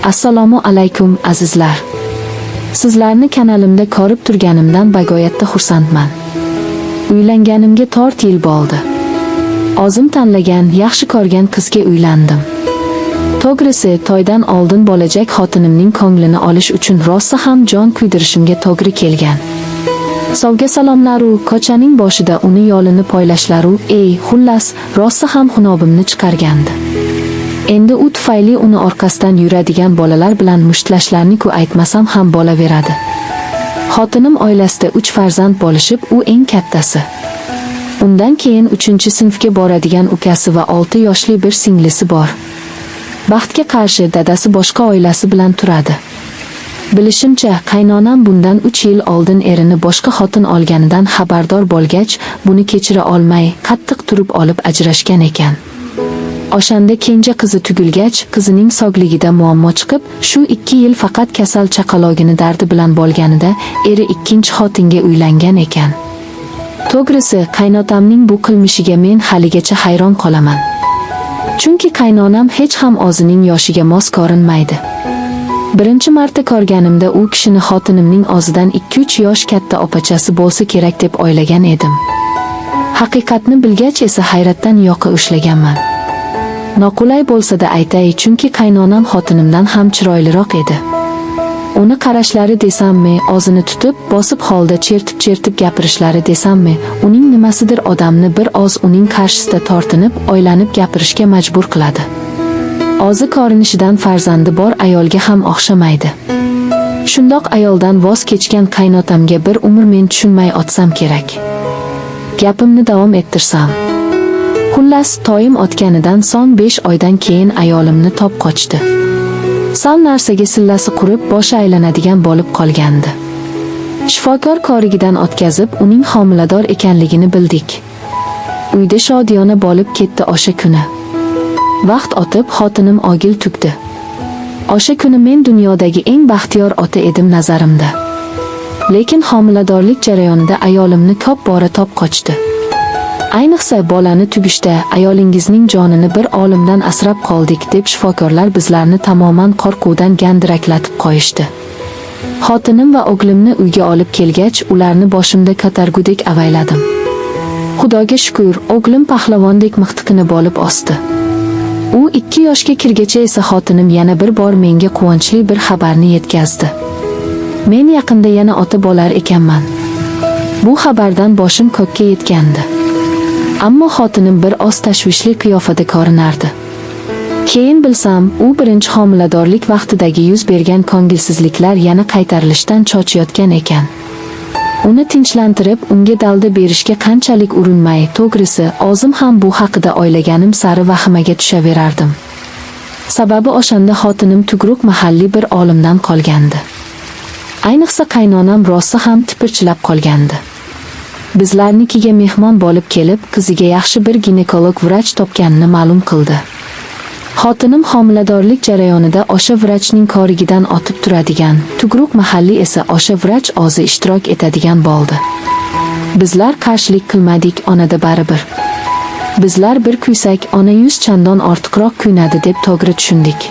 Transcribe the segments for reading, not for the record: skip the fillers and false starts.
Assalomu alaykum, azizlar. Sizlarni kanalimda ko'rib turganimdan bagoyatda xursandman. Uylanganimga 4 yil bo'ldi. O'zim tanlagan, yaxshi ko'rgan qizga uylandim. To'g'risi, to'ydan oldin bo'lajak xotinimning ko'nglini olish uchun rosa ham jon kuydirishimga to'g'ri kelgan. Sovga salomlaru, ko'chaning boshida uni yo'lini poylashlaru, ey, xullas, rosa ham xunobimni chiqargandi. Endi u tufayli uni orqasidan yuradigan bolalar bilan mushtlashlarni-ku aytmasam ham bo'laveradi. Xotinim oilasida 3 farzand bo'lishib, u eng kattasi. Undan keyin 3-sinfga boradigan ukasi va 6 yoshli bir singlisi bor. Baxtga qarshi dadasi boshqa oilasi bilan turadi. Bilishimcha, qaynonam bundan 3 yil oldin erini boshqa xotin olganidan xabardor bo'lgach, buni kechira olmay, qattiq turib olib ajrashgan ekan. O'shanda kenja qizi tug'ilgach, qizining sog'ligida muammo chiqib, shu 2 yil faqat kasal chaqalogini dardi bilan bo'lganida eri ikkinchi xotinga uylangan ekan. To'g'risi, qaynotamning bu qilmishiga men haligacha hayron qolaman. Chunki qaynonam hech ham o'zining yoshiga mos ko'rinmaydi. Birinchi marta ko'rganimda u kishini xotinimning o'zidan 2-3 yosh katta opachasi bo'lsa kerak deb o'ylagan edim. Haqiqatni bilgach esa hayratdan yoqa ushlaganman. Noqulay bo'lsa-da aytay, chunki qaynonam xotinimdan ham chiroyliroq edi. Uni qarashlari desammi, o'zini tutib, bosib holda chertib-chertib gapirishlari desammi, uning nimasidir odamni bir oz uning qarshisida tortinib, o'ylanib gapirishga majbur qiladi. O'zi ko'rinishidan farzandi bor ayolga ham o'xshamaydi. Shundoq ayoldan voz kechgan qaynotamga bir umr men tushunmay otsam kerak. Gapimni davom ettirsam. Xullas, toyim otganidan so'ng 5 oydan keyin ayolimni top qochdi. Sal narsaga sillasi qurib, boshi aylanadigan bo'lib qolgandi. Shifokor ko'rigidan o'tkazib, uning homilador ekanligini bildik. Uyda shodiyona bo'lib ketdi o'sha kuni. Vaqt o'tib, xotinim o'g'il tugdi. O'sha kuni men dunyodagi eng baxtiyor ota edim nazarimda. Lekin homiladorlik jarayonida ayolimni ko'p bora top qochdi. Ayniqsa bolani tugishda ayolingizning jonini bir olimdan asrab qoldik deb shifokorlar bizlarni tamoman qo'rquvdan gandiraklatib qo'yishdi. Xotinim va o'g'limni uyga olib kelgach, ularni boshimda ko'targudek avayladim. Xudoga shukr, o'g'lim pahlavondek mixtiqini bo'lib o'sdi. U 2 yoshga kirgacha esa xotinim yana bir bor menga quvonchli bir xabarni yetkazdi. Men yaqinda yana ota bo'lar ekanman. Bu xabardan boshim ko'kka yetgandi. Ammo xotinim bir oz tashvishli qiyofada ko'rinardi. Keyin bilsam, u birinchi homiladorlik vaqtidagi yuz bergan ko'ngilsizliklar yana qaytarilishdan chochiyotgan ekan. Uni tinchlantirib, unga dalda berishga qanchalik urinmay, to'g'risi, o'zim ham bu haqida o'ylaganim sari vahimaga tushaverardim. Sababi o'shanda xotinim tug'ruq mahalliy bir olimdan qolgandi. Ayniqsa qaynonam rosa ham tipirchilab qolgandi. Bizlarnikiga mehmon bo'lib kelib, qiziga yaxshi bir ginekolog vrach topganini ma'lum qildi. Xotinim homiladorlik jarayonida o'sha vrachning ko'rigidan otib turadigan, tug'ruq mahalliy esa o'sha vrach o'zi ishtirok etadigan bo'ldi. Bizlar qarshilik qilmadik, onada baribir. Bizlar bir kuysak, ona 100 chandon ortiqroq kuynadi deb to'g'ri tushundik.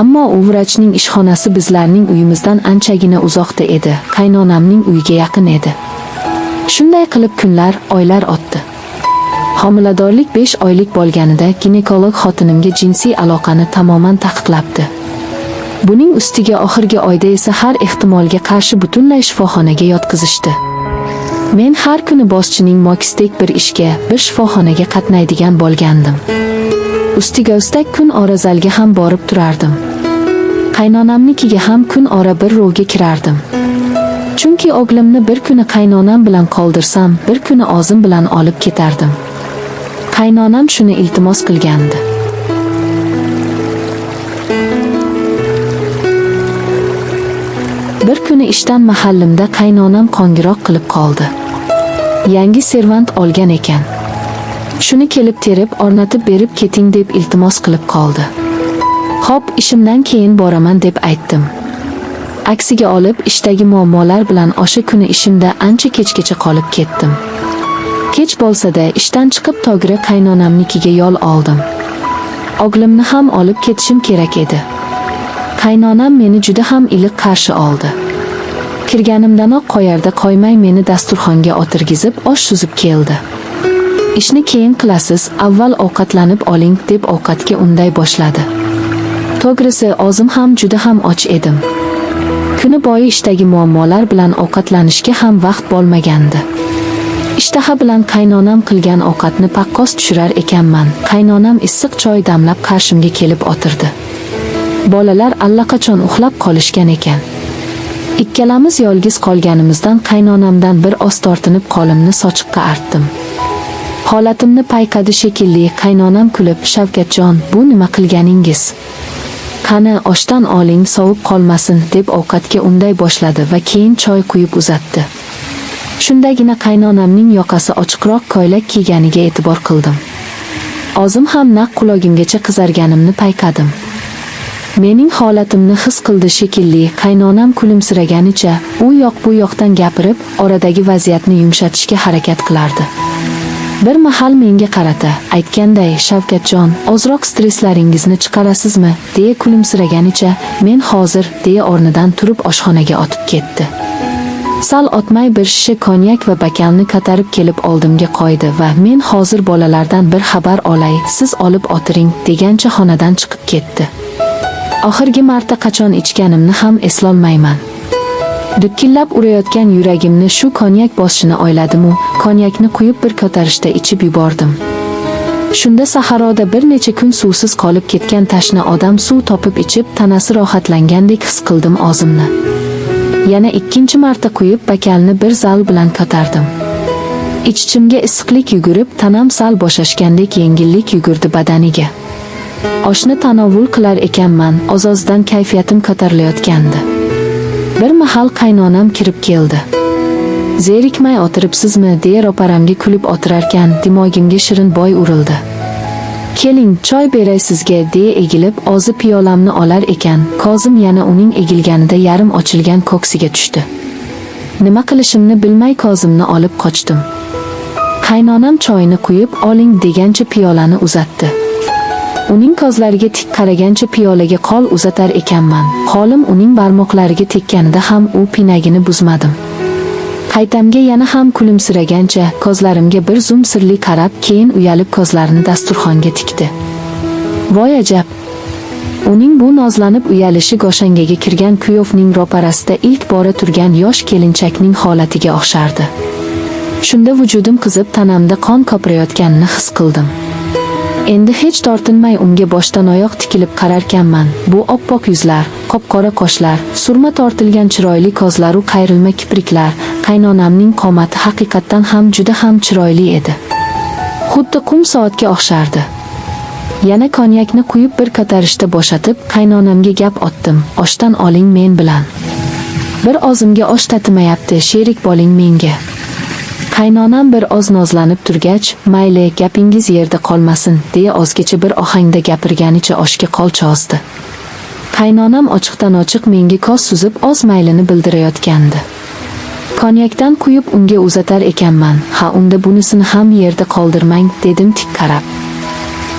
Ammo u vrachning ishxonasi bizlarning uyimizdan anchagina uzoqda edi, qaynonamning uyiga yaqin edi. Shunday qilib kunlar, oylar o'tdi. Homiladorlik 5 oylik bo'lganida ginekolog xotinimga jinsiy aloqani tamoman taqiqlabdi. Buning ustiga oxirgi oyda esa har ehtimolga qarshi butunlay shifoxonaga yotqizishdi. Men har kuni boschining mokisdek bir ishga, bir shifoxonaga qatnaydigan bo'lgandim. Ustiga ustak kun ora zalga ham borib turardim. Qaynonamnikiga ham kun ora bir ro'ga kirardim. Chunki o'g'limni bir kuni qaynonam bilan qoldirsam, bir kuni o'zim bilan olib ketardim. Qaynonam shuni iltimos qilgandi. Bir kuni ishdan mahallimda qaynonam qo'ng'iroq qilib qoldi. Yangi servant olgan ekan. Shuni kelib terib, o'rnatib berib keting deb iltimos qilib qoldi. Xo'p, ishimdan keyin boraman deb aytdim. Aksiga olib, ishdagi muammolar bilan o'sha kuni ishimda ancha kechgacha qolib ketdim. Kech bo'lsa-da, ishdan chiqib to'g'ri qaynonamnikiga yo'l oldim. O'g'limni ham olib ketishim kerak edi. Qaynonam meni juda ham iliq qarshi oldi. Kirganimdanoq qoyarda qoymay meni dasturxonga o'tirgizib, osh suzib keldi. Ishni keyin qilasiz, avval ovqatlanib oling, deb ovqatga unday boshladi. To'g'risi, o'zim ham juda ham och edim. Kuni bo'yi ishdagi muammolar bilan ovqatlanishga ham vaqt bo'lmagandi. Ishtaha bilan qaynonam qilgan ovqatni paqqos tushirar ekanman. Qaynonam issiq choy damlab qarshimga kelib o'tirdi. Bolalar allaqachon uxlab qolishgan ekan. Ikkalamiz yolg'iz qolganimizdan qaynonamdan bir oz tortinib qo'limni sochiqqa artdim. Holatimni payqadi shekilli, qaynonam kulib, "Shavkatjon, bu nima qilganingiz? Qani, oshdan oling, sovib qolmasin", deb ovqatga unday boshladi va keyin choy quyib uzatdi. Shundagina qaynonamning yoqasi ochiqroq ko'ylak kiyganiga e'tibor qildim. O'zim ham naq qulog'imgacha qizarganimni payqadim. Mening holatimni his qildi shekilli, qaynonam kulimsiraganicha u yoq bu yoqdan gapirib, oradagi vaziyatni yumshatishga harakat qilardi. Bir mahal menga qarata, aytganday, "Shavkatjon, ozroq stresslaringizni chiqarasizmi?" deya kulimsiraganicha, "Men hozir", deya o'rnidan turib oshxonaga otib ketdi. Sal otmay bir shisha konyak va bakalni ko'tarib kelib oldimga qo'ydi va "Men hozir bolalardan bir xabar olay, siz olib o'tiring", degancha xonadan chiqib ketdi. Oxirgi marta qachon ichganimni ham eslolmayman. Dukillab urayotgan yuragimni shu konyak bosishini o'yladimu, konyakni quyib bir ko'tarishda ichib yubordim. Shunda saharoda bir necha kun suvsiz qolib ketgan tashna odam suv topib ichib, tanasi rohatlangandek his qildim o'zimni. Yana ikkinchi marta quyib, bakalni bir zal bilan ko'tardim. Ich-ichimga issiqlik yugurib, tanam sal bo'shashgandek yengillik yugurdi badaniga. Oshni tanovul qilar ekanman, oz-ozdan kayfiyatim ko'tarilayotgandi. Bir mahal qaynonam kirib keldi. "Zerikmay o'tiribsizmi?" deya ro'paramga kulib o'tirarkan, dimog'imga shirin bo'y urildi. "Keling, choy beray sizga", deya egilib, o'zi piyolamni olar ekan, ko'zim yana uning egilganida yarim ochilgan ko'ksiga tushdi. Nima qilishimni bilmay ko'zimni olib qochdim. Qaynonam choyni quyib, "Oling", degancha piyolani uzatdi. Uning ko'zlariga tik qaragancha piyolaga qo'l uzatar ekanman. Qo'lim uning barmoqlariga tekkanida ham u pinagini buzmadim. Qaytamga yana ham kulimsiragancha ko'zlarimga bir zum sirli qarab, keyin uyalib ko'zlarini dasturxonga tikdi. Voy ajab! Uning bu nozlanib uyalishi goshangaga kirgan kuyovning ro'parasida ilk bora turgan yosh kelinchakning holatiga o'xshardi. Shunda vujudim qizib, tanamda qon ko'pirayotganini his qildim. Endi hech tortinmay unga boshdan oyoq tikilib qararkanman. Bu oppoq yuzlar, qop-qora qoshlar, surma tortilgan chiroyli ko'zlaru qayrilma kipriklar, qaynonamning qomati haqiqatdan ham juda ham chiroyli edi. Xuddi qum soatga o'xshardi. Yana konyakni quyib bir ko'tarishda bo'shatib, qaynonamga gap otdim. "Oshdan oling men bilan. Bir ozimga osh tatimayapti, sherik bo'ling menga." Qaynonam bir oz nozlanib turgach, "Mayli, gapingiz yerda qolmasin", deya ozgacha bir ohangda gapirganicha oshga qo'l cho'zdi. Qaynonam ochiqdan ochiq menga ko'z suzib oz maylini bildirayotgandi. Konyakdan quyib unga uzatar ekanman, "Ha, unda bunisini ham yerda qoldirmang", dedim tik qarab.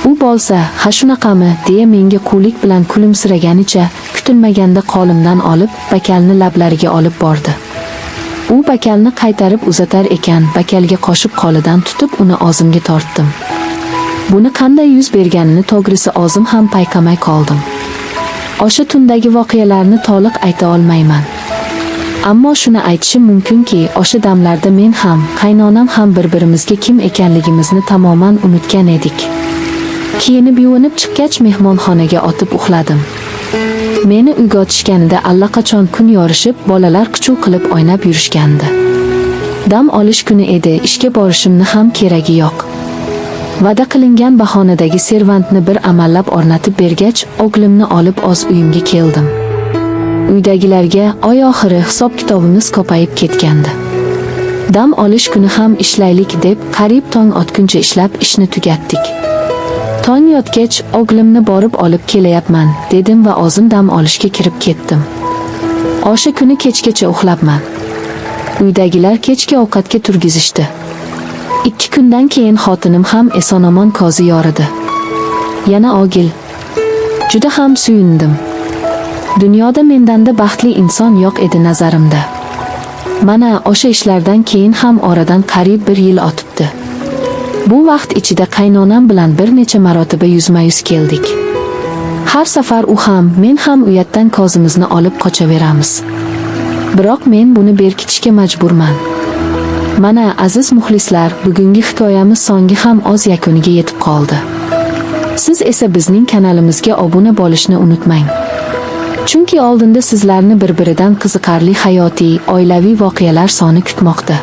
U bo'lsa, "Ha, shunaqami?" deya menga quvlik bilan kulimsiraganicha kutilmaganda qo'limdan olib, bakalni lablariga olib bordi. U bakalni qaytarib uzatar ekan, bakalga qo'shib qo'lidan tutib uni o'zimga tortdim. Buni qanday yuz berganini to'g'risi o'zim ham payqamay qoldim. O'sha tundagi voqealarni to'liq ayta olmayman. Ammo shuni aytishim mumkinki, o'sha damlarda men ham, qaynonam ham bir-birimizga kim ekanligimizni tamoman unutgan edik. Kiyinib yuvinib chiqqach mehmonxonaga otib uxladim. Meni uyg'otishganida allaqachon kun yorishib, bolalar qichuv qilib o'ynab yurishgandi. Dam olish kuni edi, ishga borishimni ham keragi yo'q. Va'da qilingan bahonadagi servantni bir amallab o'rnatib bergach, o'g'limni olib o'z uyimga keldim. Uydagilarga oy oxiri hisob-kitobimiz ko'payib ketgandi. Dam olish kuni ham ishlaylik deb qariyb tong otguncha ishlab ishni tugatdik. Tong yotgach, o'g'limni borib olib kelayapman, dedim va o'zim dam olishga kirib ketdim. O'sha kuni kechgacha uxlabman. Uydagilar kechki ovqatga turgizishdi. 2 kundan keyin xotinim ham eson-omon ko'zi yoridi. Yana o'g'il. Juda ham suyundim. Dunyoda mendanda baxtli inson yo'q edi nazarimda. Mana o'sha ishlardan keyin ham oradan qariyb bir yil o'tibdi. Bu vaqt ichida qaynonam bilan bir necha marotaba yuzma-yuz keldik. Har safar u ham, men ham uyatdan ko'zimizni olib qochaveramiz. Biroq men buni berkitishga majburman. Mana, aziz muxlislar, bugungi hikoyamiz so'nggi ham o'z yakuniga yetib qoldi. Siz esa bizning kanalimizga obuna bo'lishni unutmang. Chunki oldinda sizlarni bir-biridan qiziqarli hayotiy, oilaviy voqealar soni kutmoqda.